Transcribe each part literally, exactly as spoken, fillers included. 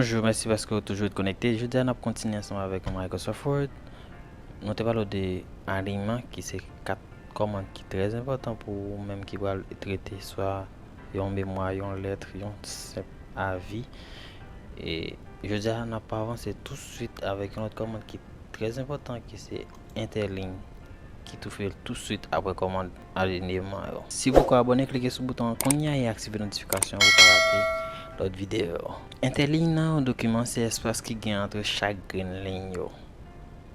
Bonjou, mèsi paske w toujou ret konekte. Jodi a, n ap kontinye ansanm avèk Microsoft Word. Nou te pale w de aliyman, ki se kat kòmand ki trè enpòtan pou ou menm ki pral trete swa yon memwa, yon lèt, yon senp avi. E jodi a, n ap avanse tousuit avèk yon lòt kòmand ki trè enpòtan, ki se entèliy, ki twouve l tousuit apre kòmand alinyeman yo. Si w poko abòne, klike sou bouton an kounye a e aktive notifikasyon pou w pa rate lòt videyo yo. Entèliy nan yon dokiman se espas ki gen ant chak grenn liy yo.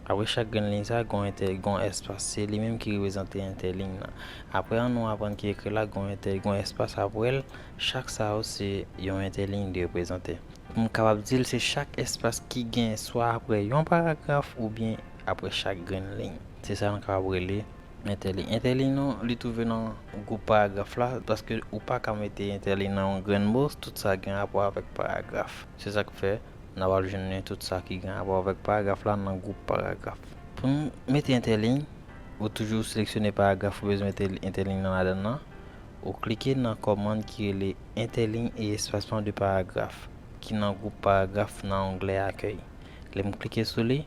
Apre chak grenn liy sa, gen yon entè-, gen yon espas, se li menm ki reprezante entèliy nan. Apre an nou aprann ki ekri la, gen yon entè-, gen yon espas apre l, chak sa yo se yon entèliy li reprezante. Pou m kapab di l, se chak espas ki gen swa apre yon paragraf oubyen apre chak grenn liy. Se sa nou kapab rele entèliy. Entèliy nou, li twouve nan gwoup paragraf la, paske ou pa ka mete entèliy nan yon grenn mo, tout sa gen rapò avèk paragraf. Se sa k fè, n a pral jwenn tout sa ki gen rapò avèk paragraf la nan gwoup paragraf. Pou n mete entèliy, ou toujou seleksyone paragraf ou bezwen mete entèliy nan ladan nan. Ou klike nan kòmand ki rele entèliy e espasman de paragraf, ki nan gwoup paragraf nan onglè akèy. Lè m klike sou li,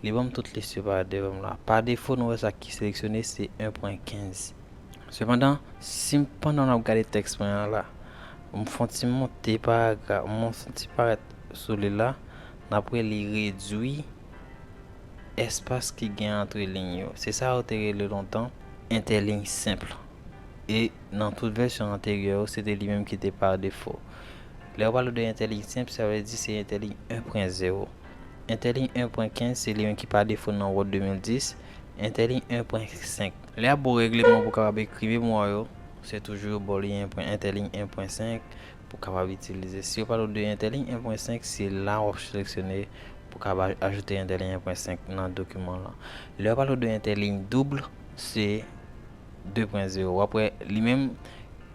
li ban m tout lis yo parèt devan m la. Pa defo, nou wè sa ki seleksyone se en pwen kenz. Sepandan, si m, pandan n ap gade tèks mwen an la, m fè yon ti monte paragraf, m fè yon ti parèt sou li la, n ap wè li redui espas ki gen ant liy yo. Se sa yo te rele lontan entèliy senp. E nan tout vèsyon anteryè yo, se te li menm ki te pa defo. Lè yo pale de entèliy senp, sa vle di se entèliy en pwen zewo. Entèliy en pwen kenz, se li menm ki pa defo nan Word de mil dis. Entèliy en pwen senk. Lè y ap ba w regleman pou w kapab ekri memwa yo, se toujou yo ba w li en pwen, entèliy en pwen senk pou w kapab itilize. Si yo pale w de entèliy en pwen senk, se la w ap seleksyone pou w kapab ajoute entèliy en pwen senk nan dokiman lan. Lè yo pale w de entèliy doub, se de pwen zewo. W ap wè li menm,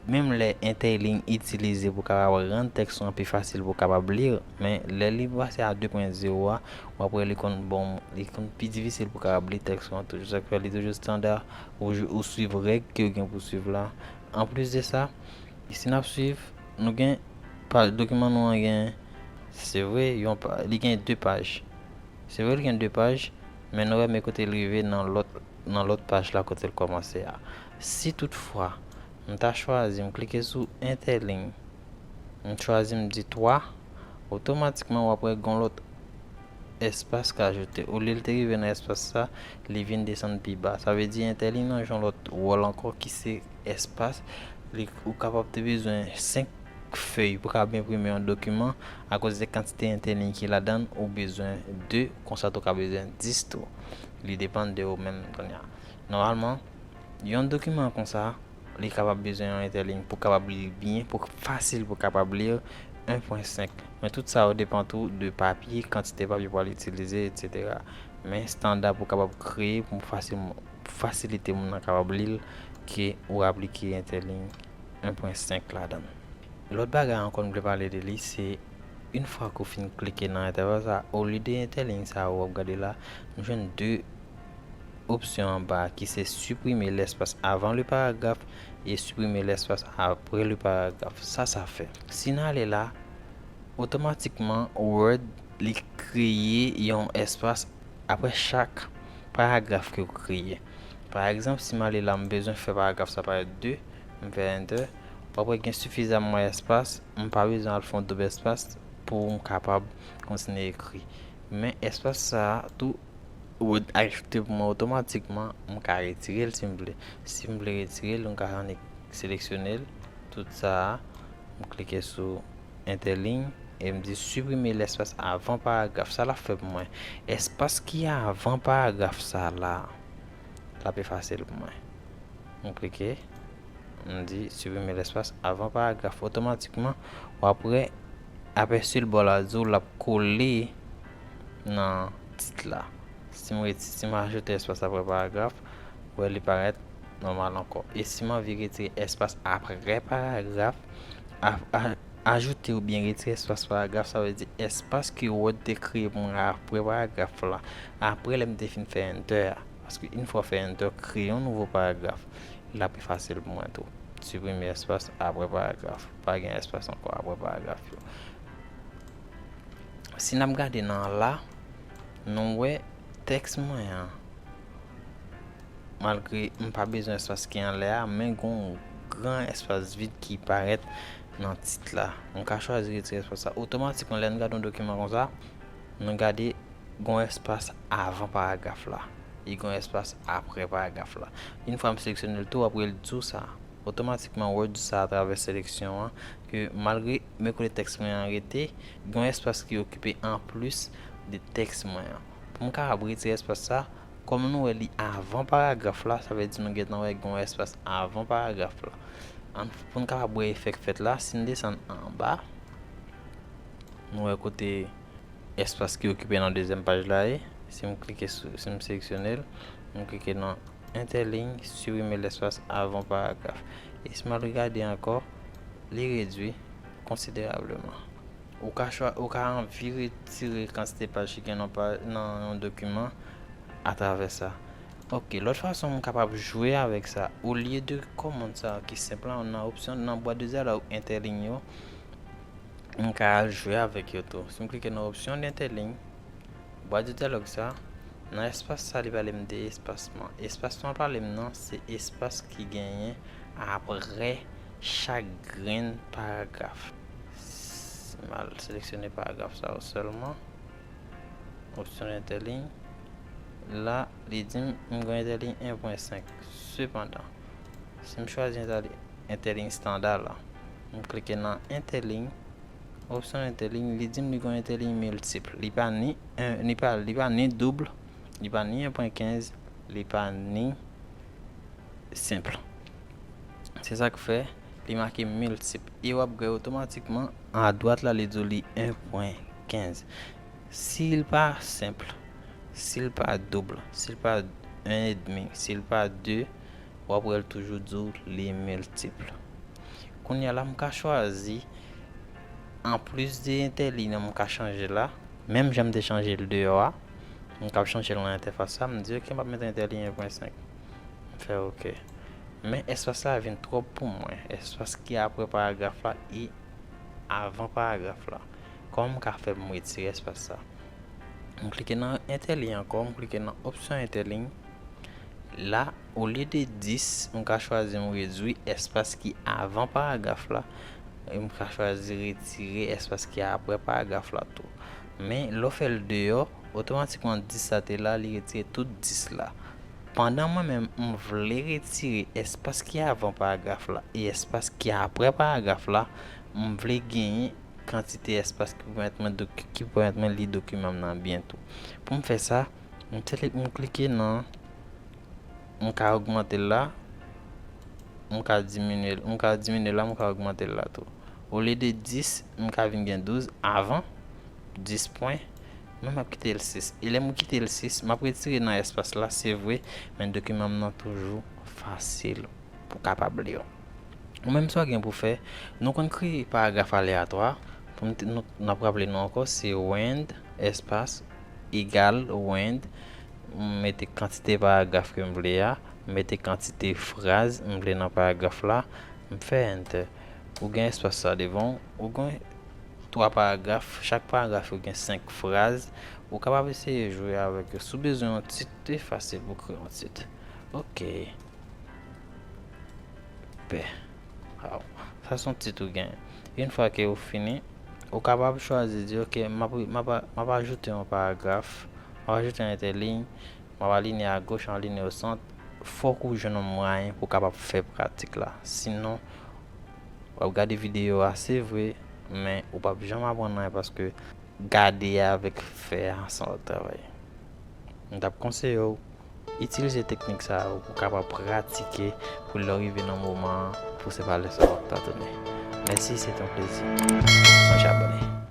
menm lè entèliy itilize pou kapab rann tèks lan pi fasil pou w kapab li, men lè li pase a de pwen zewo a, w ap wè li konn bon, li konn pi difisil pou w kapab li tèks lan toujou. Sa k fè li toujou estanda, ou, ou swiv règ ke w gen pou w swiv la. Anplis de sa, si n ap swiv, nou gen, pa, dokiman nou an gen, se vre, yon pa, li gen de paj. Se vre, li gen de paj, men nou renmen kote l rive nan lòt, nan lòt paj la kote l kòmanse a. Si toutfwa, m ta chwazi, m klike sou entèliy, m chwazi, m di twa, otomatikman w ap wè gen yon lòt espas k ajoute. Olye l te rive nan espas sa, li vin desann pi ba. Sa vle di entèliy nan jwe yon lòt wòl ankò ki se espas. Li, ou kapab te bezwen senk fèy pou kapab enprime yon dokiman, akoz de kantite entèliy ki ladan l, ou bezwen de, konsa tou ka bezwen dis tou. Li depann de ou menm kounye a. Nòmalman, yon dokiman konsa, li kapab bezwen yon entèliy pou kapab li l byen, pou fasil pou kapab li l en pwen senk. Men tout sa yo depann tou de papye, kantite papye w pral itilize, etsetera. Men estanda pou kapab kreye, pou fasil, fasilite moun nan kapab li l, ke ou aplike entèliy en pwen senk ladan l. Lòt bagay ankò m vle pale de li, se yon fwa ke w fin klike nan entèvèl sa, olye de entèliy sa yo w ap gade la, nou jwenn de opsyon anba a ki se siprime lespas avan le paragraf e siprime lespas apre le paragraf. Sa sa fè? Si n ale la, otomatikman Word li kreye yon espas apre chak paragraf ke w kreye. Pa egzanp, si m ale la, m bezwen fè paragraf sa parèt de, m fè Enter, w ap wè gen sifizaman espas, m pa bezwen al fè yon doub espas pou m kapab kontinye ekri. Men espas sa a tou, Word ajoute pou mwen otomatikman, m ka retire l si m vle. Si m vle retire l, m ka annik seleksyone l, tout sa a, m klike sou entèliy e m di siprime lespas avan paragraf. Sa l ap fè pou mwen? Espas ki avan paragraf sa la, l ap efase l pou mwen. M klike, m di siprime lespas avan paragraf. Otomatikman, w ap wè apèsi l bò la, di w l ap kole nan tit la. Si m reti-, si m ajoute espas apre paragraf, w wè li parèt nòmal ankò. E si m anvi retire espas apre paragraf, a, a, ajoute oubyen retire espas paragraf, sa vle di espas ke Word te kreye pou mwen apre paragraf la, apre lè m te fin fè Enter a. Paske yon fwa w fè Enter, kreye yon nouvo paragraf, l ap efase l pou mwen tou. Siprime espas apre paragraf. Pa gen espas ankò apre paragraf yo. Si n ap gade nan la, nou wè tèks mwen an, malgre m pa bezwen espas ki anlè a, men gon gran espas vid ki parèt nan tit la. M ka chwazi retire espas sa. Otomatikman, lè n gade yon dokiman konsa, nou gade gon espas avan paragraf la. E gon espas apre paragraf la. Yon fwa m seleksyone l tou, apre l di w sa. Otomatikman, Word di sa atravè seleksyon an, ke malgre men kote tèks mwen an rete, gen yon espas ki okipe anplis de tèks mwen an. Pou m kapab retire espas sa, kòm nou wè li avan paragraf la, sa vle di nou gentan wè gen yon espas avan paragraf la. Ann, pou n kapab wè efè k fèt la, si n desann anba, nou wè kote espas ki okipe nan dezyèm paj la ye. Si m klike sou, si m seleksyone l, m klike nan entèliy, siprime lespas avan paragraf. E si m al regade ankò, li redui konsiderableman. Ou ka chwa, ou ka anvi retire kantite paj ki gen nan pa, nan yon dokiman atravè sa. Ok, lòt fason m kapab jwe avèk sa, olye de kòmand sa ki senp la, nan opsyon, nan bwat de dyalòg entèliy yo, m ka al jwe avèk yo tou. Si m klike nan opsyon entèliy, bwat de dyalòg sa, nan espas sa, li pale m de espasman. Espasman pale m nan, se espas ki genyen apre chak grenn paragraf. S-, m al seleksyone paragraf sa yo sèlman. Opsyon entèliy. La, li di m, m gen entèliy en pwen senk. Sepandan, si m chwazi entèliy, entèliy estanda la, m klike nan entèliy, opsyon entèliy, li di m li gen entèliy miltip. Li pa ni en, li pa, li pa ni doub, li pa ni en pwen kenz, li pa ni senp. Se sa k fè li make miltip. E w ap gen otomatikman, adwat la, li di w li en pwen kenz. Si l pa senp, si l pa doub, si l pa en edmi, si l pa de, w ap wè l toujou di w li miltip. Kounye a la, m ka chwazi, anplis de entèliy nan m ka chanje la, menm jan m te chanje l deyò a, m ka chanje l nan entèfas sa, m di, ok, m ap mete entèliy en pwen senk. M fè ok. Men espas la vin twòp pou mwen. Espas ki apre paragraf la e avan paragraf la. Kòman m ka fè pou m retire espas sa? M klike nan entèliy ankò, m klike nan opsyon entèliy. La, olye de dis, m ka chwazi m redui espas ki avan paragraf la. E m ka chwazi retire espas ki apre paragraf la tou. Men, lè w fè l deyò, otomatikman dis sa te la, li retire tout dis la. Pandan mwen menm, m vle retire espas ki avan paragraf la e espas ki apre paragraf la, m vle genyen kantite espas ki pèmèt mwen, ki pèmèt mwen li dokiman m nan byen tou. Pou m fè sa, m sele-, m klike nan, m ka ogmante l la, m ka diminye l, m ka diminye l la, m ka ogmante l la tou. Olye de dis, m ka vin gen douz avan, dis pwen, men m ap kite l sis. E lè m kite l sis, m ap retire nan espas la, se vre, men dokiman m nan toujou fasil pou kapab li yo. Ou menm sa w gen pou fè, nou konn kreye paragraf aleyatwa. Pou n te, nou, n ap raple nou ankò, se rand, espas, egal, rand. M mete kantite paragraf ke m vle a, m mete kantite fraz m vle nan paragraf la, m fè enter. Ou gen espas sa devan w, ou gen twa paragraf, chak paragraf yo gen senk fraz. Ou kapab eseye jwe avèk yo. Si w bezwen yon tit, li fasil pou kreye yon tit. Ok. Pè. Waw. Sa se yon tit ou gen. Yon fwa ke ou fini, ou kapab chwazi di, ok, m ap, m ap, m ap ajoute yon paragraf, m ap ajoute yon entèliy, m ap aliyen agoch, aliyen osant. Fòk ou jwenn yon mwayen pou w kapab fè pratik la. Sinon, w ap gade videyo a, se vre, men ou p ap janm aprann anyen paske gade avèk fè a se yon lòt travay. M t ap konseye w itilize teknik sa yo pou w kapab pratike pou lè w rive nan moman an, pou se pa lè sa w ap tatonnen. Mèsi, se te yon plezi. Sonje abòne.